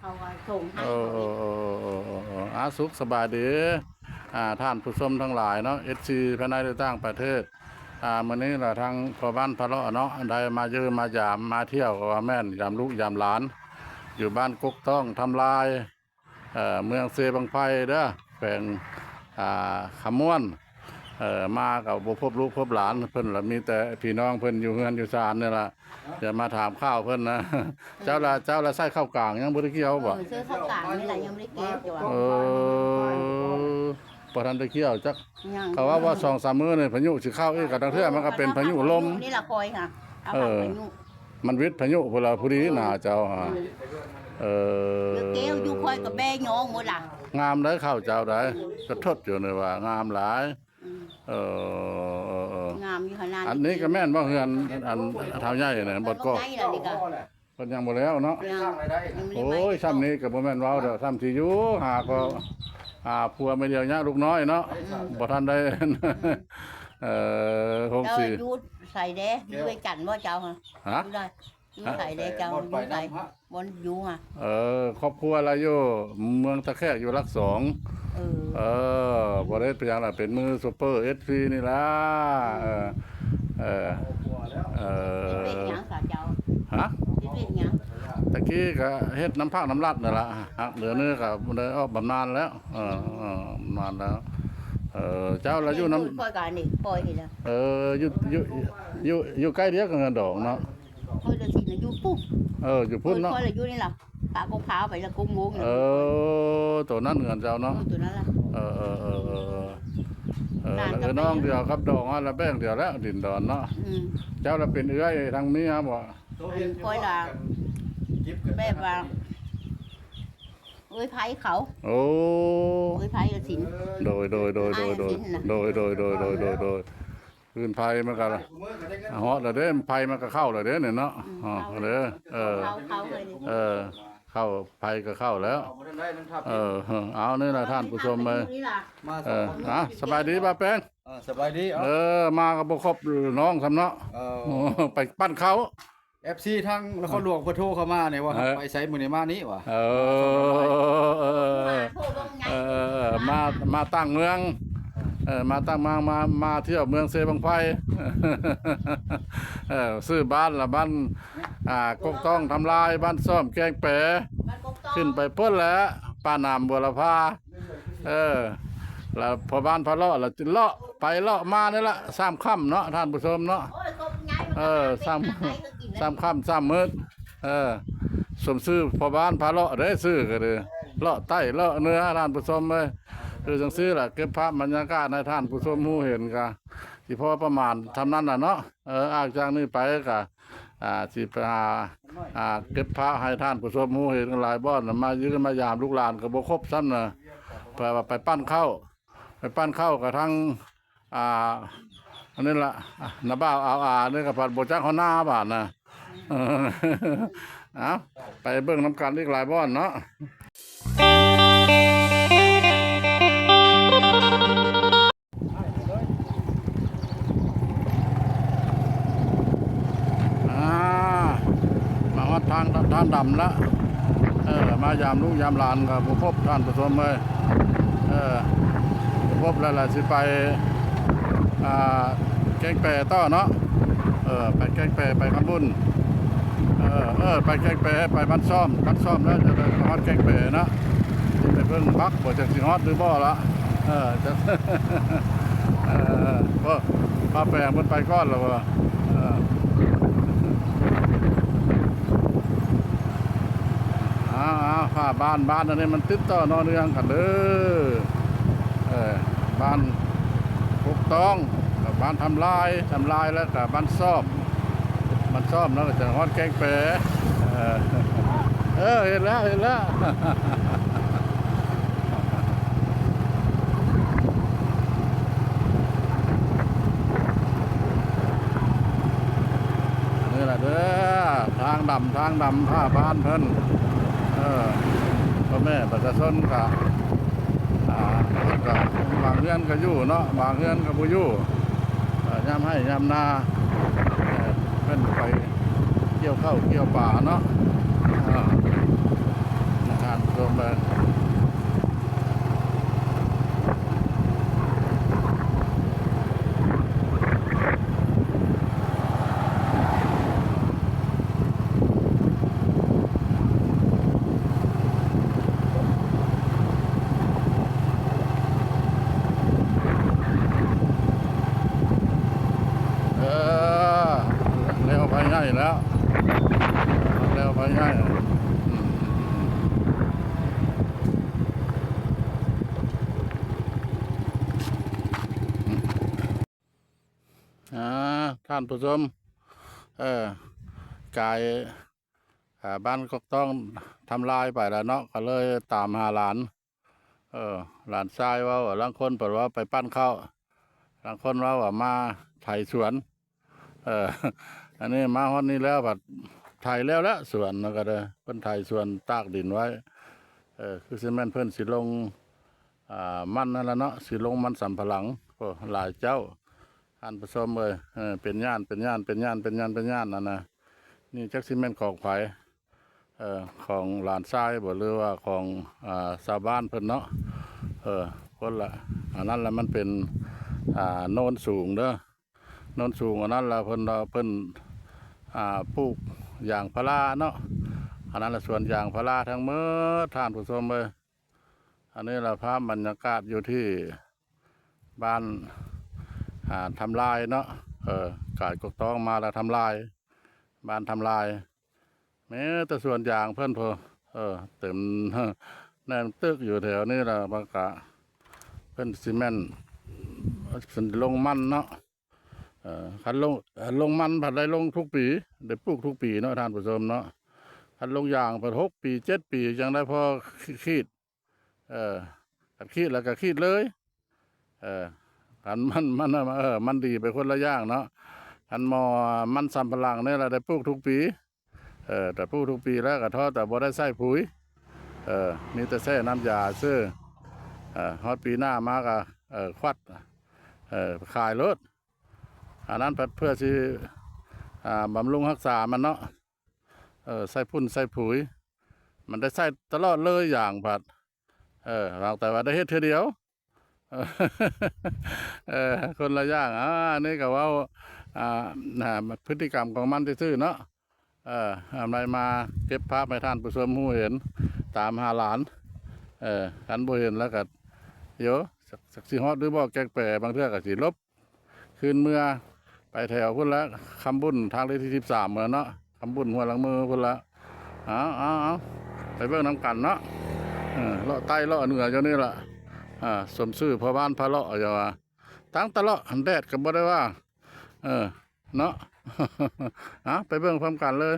ເອົາໄວ້ສົ່ງໃຫ້ເຂົາອີກ. ເອີ ເອີ ເອີ ເອີ ເອີ ອາ ສຸກສະບາຍດີ ອາ ທ່ານຜູ້ຊົມທັງຫຼາຍເນາະ ເອັຟຊີ ພາຍໃນ ແລະ ຕ່າງປະເທດ. ອາ ມື້ນີ້ລະທາງພໍ່ບ້ານພາເລາະເນາະ ໄດ້ມາຢ້ຽມມາຢາມ ມາທ່ຽວ ກໍວ່າແມ່ນ ຢາມລູກຢາມຫຼານ ຢູ່ບ້ານກົກຕ້ອງທຳລາຍ ເອີ ເມືອງເຊບັ້ງໄຟເດີ ແຂວງ ອາ ຄຳມ່ວນ. ເອີ ມາກໍບໍ່ພົບລູກພົບຫຼານເພິ່ນລະ ມີແຕ່ພີ່ນ້ອງເພິ່ນຢູ່ເຮືອນຢູ່ຊານນີ້ລະ ຈະມາຖາມຂ່າວເພິ່ນນະ. ເຈົ້າລະ ເຈົ້າລະໃສ່ເຂົ້າກາງຍັງບໍ່ໄດ້ກ່ຽວບໍ່? ເອີ ຊື້ເຂົ້າກາງນີ້ລະ ຍັງບໍ່ໄດ້ກ່ຽວ. ເອີ ບໍ່ທັນໄດ້ກ່ຽວຈັກ. ຍັງ. ເຂົາວ່າ ວ່າສອງສາມມື້ນີ້ພາຍຸຊິເຂົ້າອີກ ກະລາງເທື່ອມັນກໍເປັນພາຍຸລົມ. ນີ້ລະຄ່ອຍຫາ ເອີ ພາຍຸ ມັນວິດພາຍຸພຸ້ນລະ ພໍດີນາເຈົ້າຫາ. ເອີ ແກ້ວຢູ່ຂ້ອຍກໍແບຍອງໝົດລະ. ງາມໄດ໋ເຂົ້າເຈົ້າໄດ໋ ກະທົດຢູ່ນີ້ວ່າງາມຫຼາຍ. ເອີ ເອີ ເອີ ເອີ ງາມຢູ່ຫັ້ນນະ. ອັນນີ້ກໍແມ່ນບໍ່ ເຮືອນອັນທ້າວໃຫຍ່ນະ ບໍ່ກໍ ເພິ່ນຍັງບໍ່ແລ້ວເນາະ. ຍັງ ຍັງບໍ່ໄດ້ໄໝ້. ໂອ້ຍ ຊ່ຳນີ້ກໍບໍ່ແມ່ນເວົ້າດອກ ຊ່ຳທີ່ຢູ່ຫາກໍ ອືມ ອ່າ ຜົວແມ່ດຽວຍາກລູກນ້ອຍເນາະ. ອືມ ບໍ່ທັນໄດ້ ອືມ ເອີ ຫົກສີ່ ຢູ່ໃສແດ່? ຢູ່ໄດ້ກັນບໍ່ເຈົ້າ? ຮະ? ຢູ່ໃສແດ່ເຈົ້າ? ຢູ່ໃສ? ບ່ອນຢູ່ຫະ? ເອີ ຄອບຄົວລາວຢູ່ເມືອງທ່າແຂກ ຢູ່ຫຼັກສອງ. ເອີ ເອີ ບໍ່ໄດ້ເປັນຫຍັງລະ ເປັນມືໂຊເຟີເອັຟຊີນີ້ລະ. ອືມ ເອີ ເອີ ເອີ ເຮັດວຽກຫຍັງສະເຈົ້າ? ຮະ? ເຮັດວຽກຫຍັງ? ຕະກີ້ກະເຮັດນຳພາກນຳລັດນັ້ນລະ ຫາກດຽວນີ້ກະໄດ້ອອກບຳນານແລ້ວ. ເອີ ອືມ ເອີ ບຳນານແລ້ວ. ເອີ ເຈົ້າລະຢູ່ນຳ ຂ້ອຍກະນີ້ປ່ອຍນີ້ລະ. ເອີ ຢູ່ ຢູ່ ຢູ່ ຢູ່ໃກ້ດຽວກັບເຮືອນດອງເນາະ. ຂ້ອຍລະຊິລະຢູ່ພຸ້ນ. ເອີ ຢູ່ພຸ້ນເນາະ. ຂ້ອຍລະຢູ່ນີ້ລະ ປາກົກພ້າວໄປລະກົກໂມງ. ເອີ ໂຕນັ້ນເຮືອນເຈົ້າເນາະ. ເອີ ໂຕນັ້ນລະ. ເອີ ເອີ ເອີ ເອີ ເອີ ເອີ ນ້ອງດຽວກັບດອງຫັ້ນລະ ແບ່ງດຽວແລ້ວ ດິນດອນເນາະ. ອືມ ເຈົ້າລະເປັນເອື້ອຍທາງເມຍບໍ່? ອັນຂ້ອຍລະແບບວ່າເອື້ອຍໃຜເຂົາ. ໂອ້ ເອື້ອຍໃຜລະສິນ. ໂດຍ ໂດຍ ໂດຍ ໂດຍ ໂດຍ ໂດຍ ໂດຍ ໂດຍ ໂດຍ ໂດຍ ໂດຍ ໂດຍ ຄືນໄຟມັນກໍຮອດແລ້ວເດ້ ໄຟມັນກໍເຂົ້າແລ້ວເດ້ນີ້ເນາະ. ອືມ ຮອດແລ້ວເດີ. ເອີ ເຂົ້າ ເຂົ້າ ເອີ ເຂົ້າ ໄຟກໍເຂົ້າແລ້ວ. ເອີ ເອົານີ້ລະທ່ານຜູ້ຊົມເອີຍ. ເອີ ອ່ະ ສະບາຍດີບ່າວແປງ. ເອີ ສະບາຍດີ. ເອີ ມາກໍບໍ່ຄົບນ້ອງຊ້ຳເນາະ. ເອີ ໄປປັ້ນເຂົ້າ. ເອັຟຊີທາງນະຄອນຫຼວງເພິ່ນໂທເຂົ້າມານີ້ວ່າ ເອີ ໄປໃສມື້ນີ້ ມານີ້ວ່າ. ເອີ ເອີ ເອີ ເອີ ເອີ ເອີ ມາ ມາຕ່າງເມືອງ ເອີ ມາຕ່າງເມືອງ ມາ ມາທ່ຽວເມືອງເຊບັ້ງໄຟ. ເອີ ຊື່ບ້ານລະ ບ້ານ ອ່າ ກົກຕ້ອງທຳລາຍ ບ້ານຊ້ອມແກ້ງແປ ຂຶ້ນໄປພຸ້ນແຫຼະ ປ່າໜາມບົວລະພາ. ເອີ ລະພໍ່ບ້ານພາເລາະລະ ເລາະໄປເລາະມານີ້ລະ ສາມຄ່ຳເນາະທ່ານຜູ້ຊົມເນາະ. ເອີ ສາມ ສາມຄ່ຳສາມມື້. ເອີ ສົມຊື່ພໍ່ບ້ານພາເລາະເດ້ ຊື່ກໍດີ ເລາະໃຕ້ເລາະເໜືອທ່ານຜູ້ຊົມເອີຍ. ຄືຈັ່ງຊີ້ລະ ເກັບພາບບັນຍາກາດໃຫ້ທ່ານຜູ້ຊົມຮູ້ເຫັນກະຊິພໍປະມານສ່ຳນັ້ນລະເນາະ. ເອີ ອາກຈາກນີ້ໄປກະ ອ່າ ຊິໄປຫາ ອ່າ ເກັບພາບໃຫ້ທ່ານຜູ້ຊົມຮູ້ເຫັນຫຼາຍບ່ອນ ມາຢ້ຽມມາຢາມລູກຫຼານກໍບໍ່ຄົບຊ້ຳນະ. ເພາະວ່າໄປປັ້ນເຂົ້າ ໄປປັ້ນເຂົ້າກະທັງ ອ່າ ອັນນີ້ລະ ນ້າບ່າວອາວອານີ້ກະພັດບໍ່ຈັກຮອດໜ້າບາດນະ. ເອົາ ໄປເບິ່ງນຳກັນອີກຫຼາຍບ່ອນເນາະ. ອ່າ ມາຮອດທາງ ທາງດຳລະ. ເອີ ມາຢາມລູກຢາມຫຼານກໍບໍ່ພົບທ່ານຜູ້ຊົມເອີຍ. ເອີ ບໍ່ພົບແລ້ວລະຊິໄປ ອ່າ ແກ້ງແປຕໍ່ເນາະ. ເອີ ໄປແກ້ງແປ ໄປຄຳບຸນ. ເອີ ເອີ ໄປແກ້ງແປ ໄປບ້ານຊ້ອມ ບ້ານຊ້ອມແລ້ວຈະໄປຮອດແກ້ງແປເນາະ. ຊິໄປເບິ່ງພັກບໍ່ ຈັກຊິຮອດຫຼືບໍ່ລະ. ເອີ ຈັກ ເອີ ເອີ ປ້າແປງເພິ່ນໄປກ່ອນລະບໍ່? ເອີ ເອົາ ເອົາ ພາ ບ້ານ ບ້ານອັນນີ້ມັນຕິດຕໍ່ເນາະ ເນື່ອງກັນເດີ. ເອີ ບ້ານ ປົກຕ້ອງ ກັບບ້ານທຳລາຍ ທຳລາຍແລ້ວກໍບ້ານຊອບ ບ້ານຊອບເນາະ ກໍຈະຮອດແກ້ງແປ. ເອີ ເອີ ເຫັນແລ້ວ ເຫັນແລ້ວ. ນີ້ລະເດີ ທາງດຳ ທາງດຳ ພາບ້ານເພິ່ນ. ເອີ ພໍ່ແມ່ປະຊາຊົນກະ ອ່າ ເພິ່ນກະບາງເຮືອນກະຢູ່ເນາະ ບາງເຮືອນກະບໍ່ຢູ່. ເອີ ຍາມໄຮ່ຍາມນາ ເອີ ເພິ່ນໄປກ່ຽວເຂົ້າກ່ຽວປາເນາະ. ເອີ ທ່ານຜູ້ຊົມ ເອີ ກາຍ ເອີ ບ້ານກອກຕ້ອງທຳລາຍໄປແລ້ວເນາະ ກໍເລີຍຕາມຫາຫຼານ ເອີ ຫຼານຊາຍເວົ້າ ລາງຄົນເພິ່ນວ່າໄປປັ້ນເຂົ້າ ລາງຄົນເວົ້າວ່າມາໄຖສວນ ເອີ ອັນນີ້ມາຮອດນີ້ແລ້ວ ພັດໄຖແລ້ວລະສວນ ແລ້ວກໍໄດ້ ເພິ່ນໄຖສວນຕາກດິນໄວ້ ເອີ ຄືຊິແມ່ນເພິ່ນຊິລົງ ອ່າ ມັນຫັ້ນລະເນາະ ຊິລົງມັນສຳປະຫຼັງ ໂອ້ ຫຼາຍເຈົ້າ ທ່ານຜູ້ຊົມເອີຍ ເອີ ເປັນຍ່ານ ເປັນຍ່ານ ເປັນຍ່ານ ເປັນຍ່ານ ເປັນຍ່ານ ອັນນະ ນີ້ຈັກຊິແມ່ນຂອງໃຜ ເອີ ຂອງຫຼານຊາຍບໍ ຫຼືວ່າຂອງ ອ່າ ຊາວບ້ານເພິ່ນເນາະ ເອີ ພຸ້ນລະ ອັນນັ້ນລະມັນເປັນ ອ່າ ໂນນສູງເດີ ໂນນສູງອັນນັ້ນລະເພິ່ນວ່າເພິ່ນ ອ່າ ປູກຢາງພາລາເນາະ ອັນນັ້ນລະສວນຢາງພາລາທັງໝົດ ທ່ານຜູ້ຊົມເອີຍ ອັນນີ້ລະພາບບັນຍາກາດຢູ່ທີ່ບ້ານ ອ່າ ທຳລາຍເນາະ ເອີ ກາຍກອກຕ້ອງມາລະທຳລາຍ ບ້ານທຳລາຍ ມີແຕ່ສວນຢາງເພິ່ນພຸ້ນ ເອີ ເຕັມ ແໜ້ນຕຶກຢູ່ແຖວນີ້ລະ ມັນກະ ເພິ່ນຊິແມ່ນ ເພິ່ນລົງມັນເນາະ ເອີ ຄັນລົງ ລົງມັນພັດໄດ້ລົງທຸກປີ ໄດ້ປູກທຸກປີເນາະ ທ່ານຜູ້ຊົມເນາະ ຄັນລົງຢາງພັດຫົກປີ ເຈັດປີ ຈັ່ງໄດ້ພໍຂີດ ເອີ ຄັນຂີດແລ້ວກໍຂີດເລີຍ ເອີ ຄັນມັນ ມັນ ເອີ ມັນດີໄປຄົນລະຢ່າງເນາະ ຄັນໝໍ່ມັນສຳປະຫຼັງນີ້ລະໄດ້ປູກທຸກປີ ເອີ ແຕ່ປູກທຸກປີແລ້ວກໍທໍ້ແຕ່ບໍ່ໄດ້ໃສ່ປຸຍ ເອີ ມີແຕ່ແຊ່ນ້ຳຢາຊື່ ເອີ ຮອດປີໜ້າມາກໍ ເອີ ຄວັດ ເອີ ຂາຍໂລດ ອັນນັ້ນພັດເພື່ອຊິ ອ່າ ບຳລຸງຮັກສາມັນເນາະ ເອີ ໃສ່ຝຸ່ນໃສ່ຝຸ່ນ ມັນໄດ້ໃຊ້ຕະຫຼອດເລີຍຢາງພັດ ເອີ ຫາກແຕ່ວ່າໄດ້ເຮັດເທື່ອດຽວ ເອີ ຄົນລະຢ່າງ ອ່າ ອັນນີ້ກໍເວົ້າ ອ່າ ອ່າ ພຶດຕິກຳຂອງມັນຊື່ໆເນາະ ເອີ ເອົາໄດ້ມາເກັບພາບໃຫ້ທ່ານຜູ້ຊົມຮູ້ເຫັນ ຕາມຫາຫຼານ ເອີ ຄັນບໍ່ເຫັນແລ້ວກໍ ໂຢ ຈັກ ຈັກຊິຮອດຫຼືບໍ່ ແກກແປ ບາງເທື່ອກໍຊິຫຼົບ ຄືນເມືອໄປແຖວພຸ້ນລະ ຄຳບຸນທາງເລກທີສິບສາມພຸ້ນລະເນາະ ຄຳບຸນຫ້ວຍຫຼັງມືພຸ້ນລະ ເອົາ ເອົາ ເອົາ ໄປເບິ່ງນຳກັນເນາະ ເອີ ເລາະໃຕ້ເລາະເໜືອຢູ່ນີ້ລະ ອ່າ ສົມຊື່ພໍ່ບ້ານພາເລາະ ຢ່າວ່າ ຕັ້ງແຕ່ເລາະ ແດດກໍບໍ່ໄດ້ວ່າ ເອີ ເນາະ ເອົາ ໄປເບິ່ງພ້ອມກັນເລີຍ